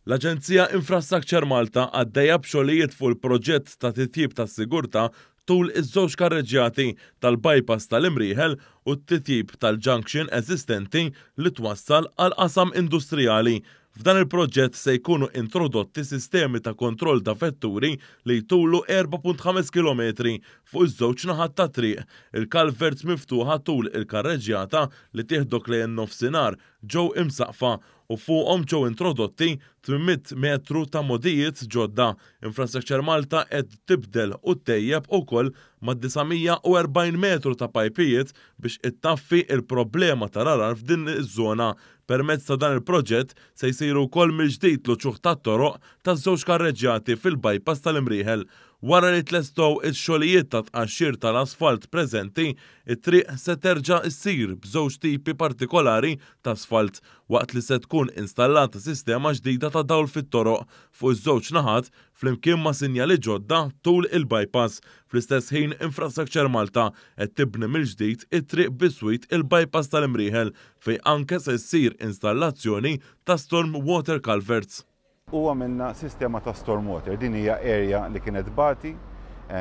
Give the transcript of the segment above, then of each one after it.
L-Aġenzija Infrastructure Malta għaddejja b'xogħlijiet fuq il-proġett ta' titjib tas-sigurtà tul iż-żewġ karreġġjati tal-bypass tal-Imrieħel u t-titjib tal-junction eżistenti li twassal għall-qasam industrijali. F'dan il-proġett se jkunu introdotti sistemi ta' kontroll ta' vetturi li jtulu 4.5 kilometri fuq iż-żewġ naħat tat-triq. Il-culverts miftuħa tul il-karreġġjata li tieħdok lejn in-nofsinhar ġew imsaqqfa u fuqhom ġew introdotti 800 metru ta' mogħdijiet ġodda. Infrastructure Malta qed tibdel u ttejjeb ukoll mad-940 metru ta' pajpijiet biex ittaffi l-problema tal-għarar f'din iż-żona. Permezz ta' dan il-proġett se jsiru wkoll mill-ġdid l-uċuħ tat-toroq taż-żewġ karreġġjati fil-bypass tal-Imrieħel. Wara li tlestew ix-xogħlijiet ta' tqaxxir tal-asfalt preżenti, it-triq se terġa' ssir b'żewġ tipi partikolari ta' asfalt waqt li se tkun installata sistema ġdida ta' dawl fit-toroq fuq iż-żewġ naħat flimkien ma' sinjali ġodda tul il-bypass. Fl-istess ħin, Infrastructure Malta qed tibni mill-ġdid it-triq biswit il-bypass tal-Imrieħel fejn anke se ssir installazzjoni ta' storm water culverts. U għamilna sistema ta' storm water. Din hija area li kienet bati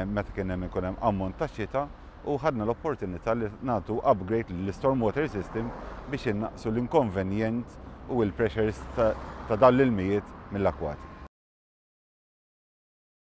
meta kien hemm ikun hemm ammont ta' xita u ħadna l-opportunità li nagħtu upgrade lill-storm water system biex innaqsu l-inkonvenjent u l-pressures ta' dawn l-ilmijiet mill-akwati.